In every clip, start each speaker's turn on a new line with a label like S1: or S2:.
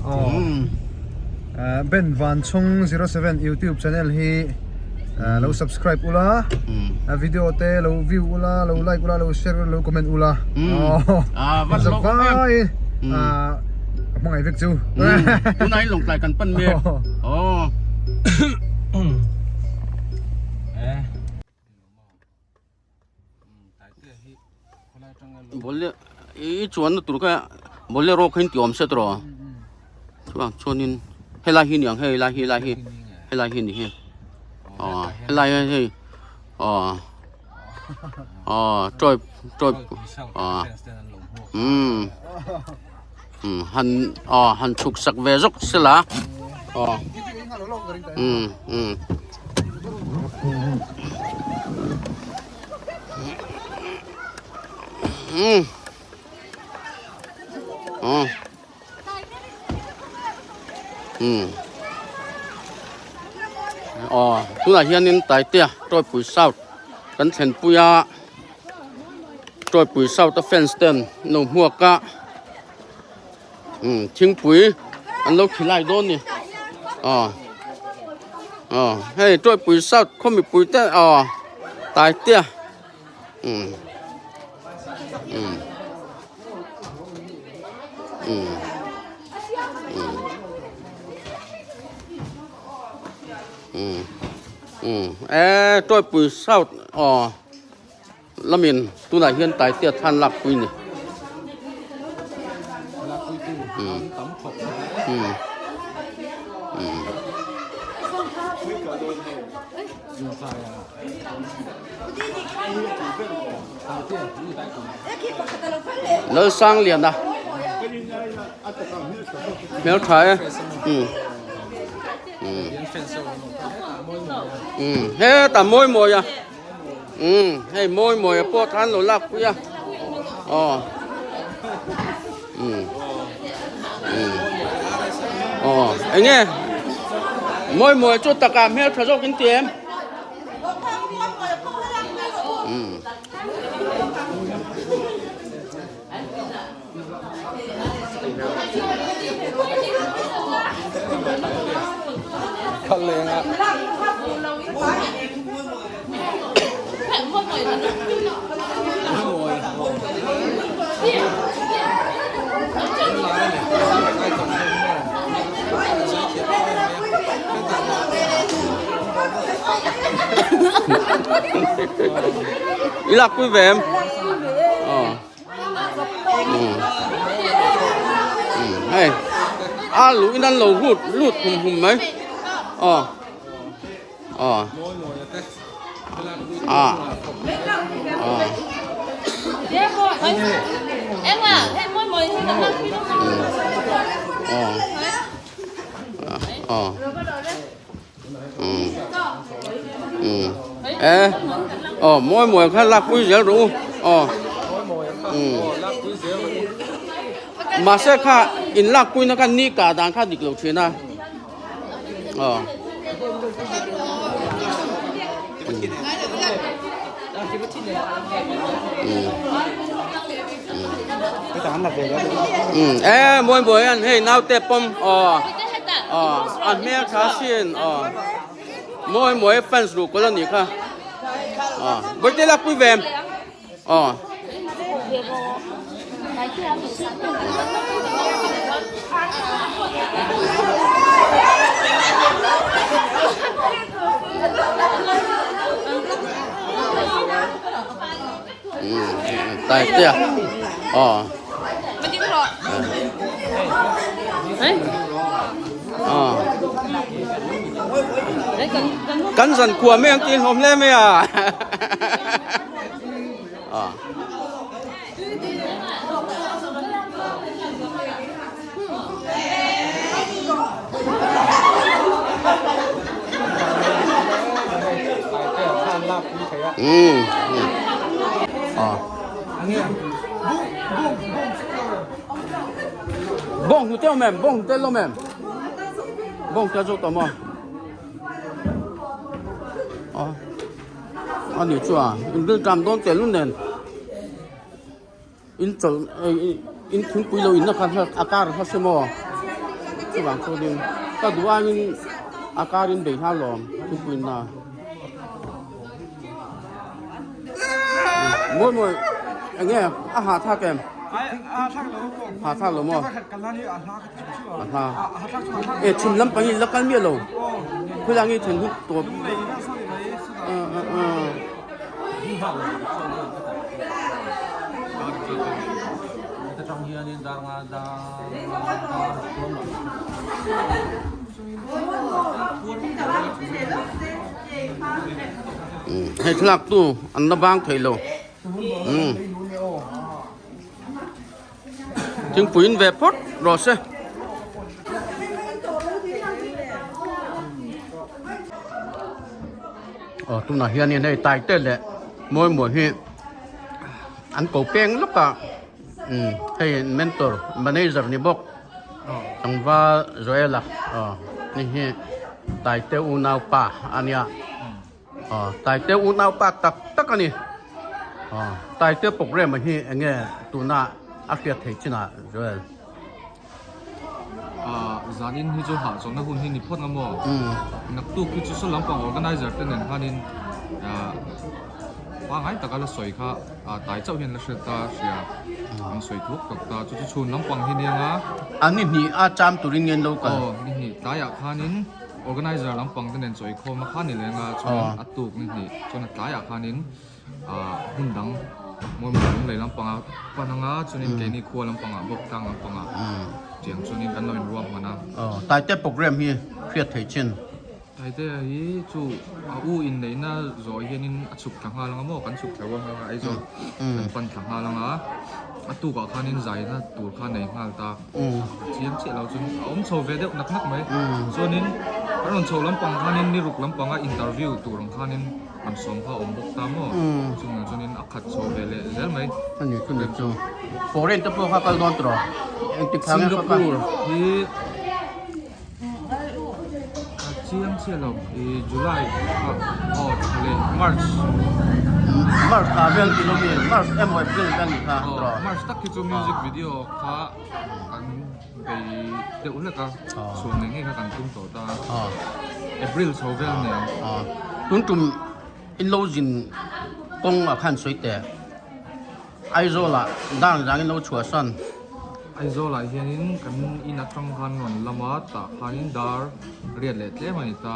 S1: Ben Vanchhung 07 YouTube channel hi lo subscribe ula a video te lo view ula lo like ula lo share ula lo comment ula zavai a hmangaih vek chu
S2: tunah in lawngtlai kan pan mek aw. I chuanna tur kha bolero kha in ti awm se tawh chuan chuanin helai hi niang hei lai hi lai hi helai hi ni hi aw helai hi hei aw aw toy toy aw umm umm han aw han chhuk sak ve zawk sela aw umm umm. Aw tunah hianin Taitea Tawipui South kan thlenpui a Tawipui South a fans ten an lo hmuak a thingpui an lo khilai dawn a ni aw aw hei Tawipui South khaw mipui te aw Taitea umm umm umm umm umm umm e Tawipui South aw. Lamin tunah hian Taitea thlan lak pui ni. Lalsangliana hmeltha e. Hetah mawi mawi a. Umm hei mawi mawi a pawh khan lo lak pui a aw umm umm aw eng nge mawi mawi chu takah hmel tha zawk in ti em umm. I lak pui ve em? Hei a luh in an lo lut lut hum hum mai aw aw a aw aw e aw mawi mawi kha lak pui zel rawh u aw mahse kha in lak pui na kha ni kah dan kha dik lo thin a aw e mawi mawi an hei naute pawm aw. Aw a hmel tha sin aw mawi mawi fans luh kawlh a nih kha aw bawihte lak pui ve em aw. Taitea aw aw kan zan kua mai ang tih hlawm hle mai a aw. Bawng hnute awm em bawng hnute lawm em bawng hnute zawk tawh maw a ni chuan inrilṭam dawn tel nen. In chawlh in thingpui lo in na kha a kar kha se maw? Chuvang chuanin ka duh aiin a karin bei hna lawm thingpui na. Mawi mawi enge a hah thlak em? Hah thlak lo maw? A hla. E chhim lampang in la kal miah lo. Khawilai nge then hun tawp. Hei thlalak tu an la bang thei lo. Thingpui in ve phawt rawh se. Aw tunah hianin hei taite leh mawi mawi hi an ko peng lawk a umm hei mentor manager ni bawk tlangval Joel-a aw ni hi taite unaupa a nia. Aw Taite unaupa tak tak a ni. Aw Taite programme hi eng nge tuna a hriat theih chinah Joel?
S3: Aw zanin hi chu hahchawlhna hun hi ni phawt nga maw? Naktuk hi chu saw lampang organizer te nen khanin pangngai taka la sawi kha tai chauh hian la hriat ta hria an sawi thuk tak ta chu chu chhun lampang hi nia nga.
S2: A ni hnih a cham turin nge an lo kal?
S3: Aw ni hnih tlaiah khanin. Organizer lampang te nen chawi khawm a khan ni leng a, chuan a tuk ni hnih chuan a tlaiah khanin ah hmun dang Mawimawia Lunglei lampanga pan anga chuanin keini khua lampangah bawk tlang lampangah tiang chuanin kan lo inruak hman a.
S2: Aw Taite program hi hriat theih chin.
S3: Taite hi chu a u inneihna zawh hianin a chhuk thla nghal anga maw kan chhuk thla rual nghal a Aizawl kan pan thla nghal anga a tukah khanin zaina tur kha nei nghal ta. Chiang chiah lo chuan a awm chho ve deuh nak nak mai. Chuanin an rawn chho lampang khanin ni ruk lampanga interview tur ang khanin an sawm kha a awm bawk ta maw? Chung ang chuanin a khat chho ve leh zel mai.
S2: A ni chu ni chu. Foreign te pawh kha kal dawn tawh. Engtik thla nge kha kal?
S3: Singapore hi a chiang chiah lo. I July kha aw thla leh March.
S2: March thla vel tih lo mi March emaw April vel ni kha tawh.
S3: March tak hi chu music video kha kan bei deuh hlek a chhuah ngei ngei kha kan tum tawh ta April chho vel nen.
S2: Tun tum in lo zin kawng ah khan sawi teh Aizawl ah dang zang in lo chhuah san.
S3: Aizawl ah hianin kan in atang khan rawn lam a tah khanin dar riat leh tlem a ni ta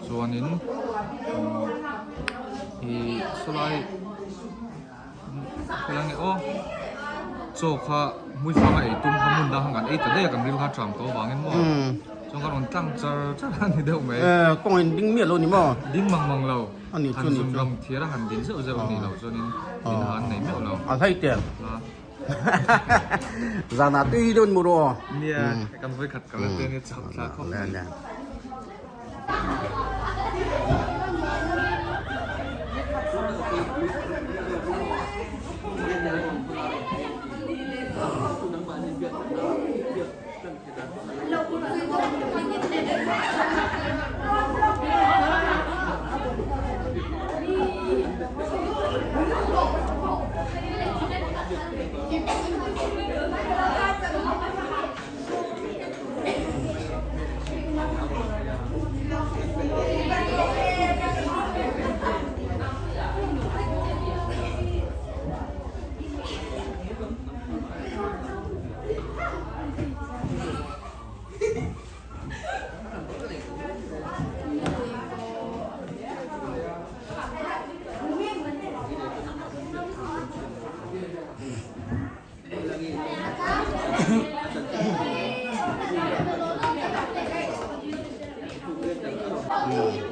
S3: chuanin ih sawlai. Helai nge aw chaw kha hmui fang a ei tum kha hmun dang khan kan ei ta daih a kan ril kha tram tawh avangin maw chuan kan rawn tlang char char a ni deuh mai.
S2: Kawng in ding miah lo ni maw?
S3: Ding mang mang lo.
S2: A ni chu ni chu.
S3: Han zun ram thiar a han din zeuh zeuh a nih loh chuanin din ha an nei meuh lo.
S2: A hlei tel. Zanah tui dawn mu rawh.
S3: Nia kan vawi khat kal ate nia chak thla khawp mai.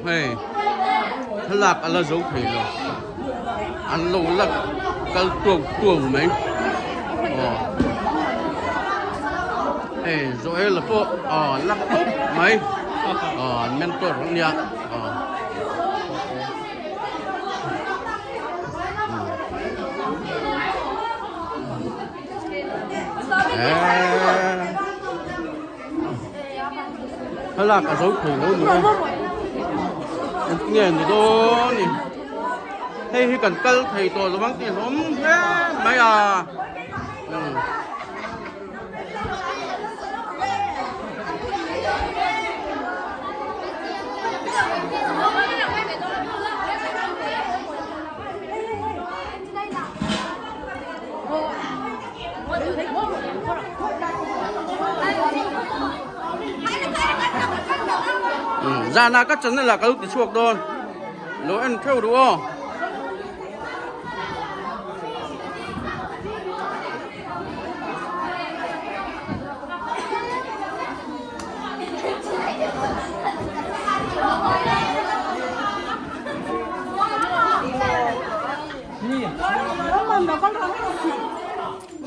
S2: Hei thlalak a la zo thei lo an lo la kal tuau tuau mai aw hei Joel-a pawh aw la tawp mai aw an mentor a nia aw. Thlalak a zo thei lo ni e engtinge ni dawn ni hei hi kan kal thei tawh lo ang tih hlawm hle mai a. Zana ka channel ah ka lo ti chhuak dawn. Lo en theuh ru aw.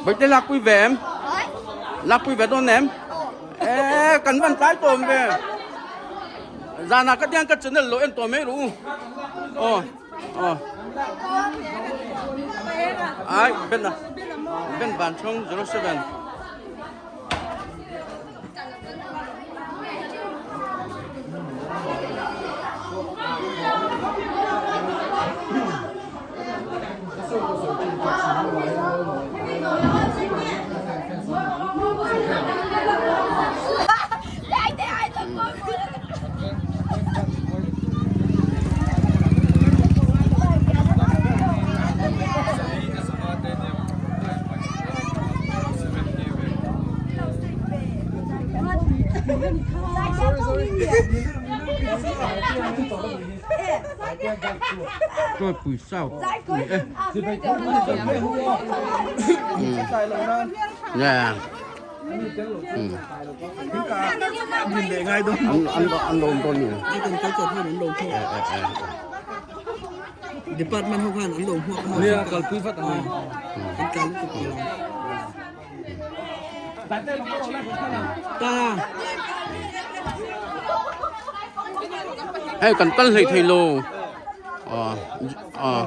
S2: Bawihte lakpui ve em? Lakpui ve dawn em? Eee kan van tlai tawm ve. Zanah ka tiang ka channel lo en tawh mai ru. Aw aw. Ai Ben a. Ben van chhawng 07. Tuaipui South ni e. An lo awm dawn ni.
S4: Department ho khan an lo hmuak a.
S3: Nia kalpui vat ang.
S4: An kal lutuk tawh lo. Ta.
S2: Hei kan kal hlei thei lo. Aw aw.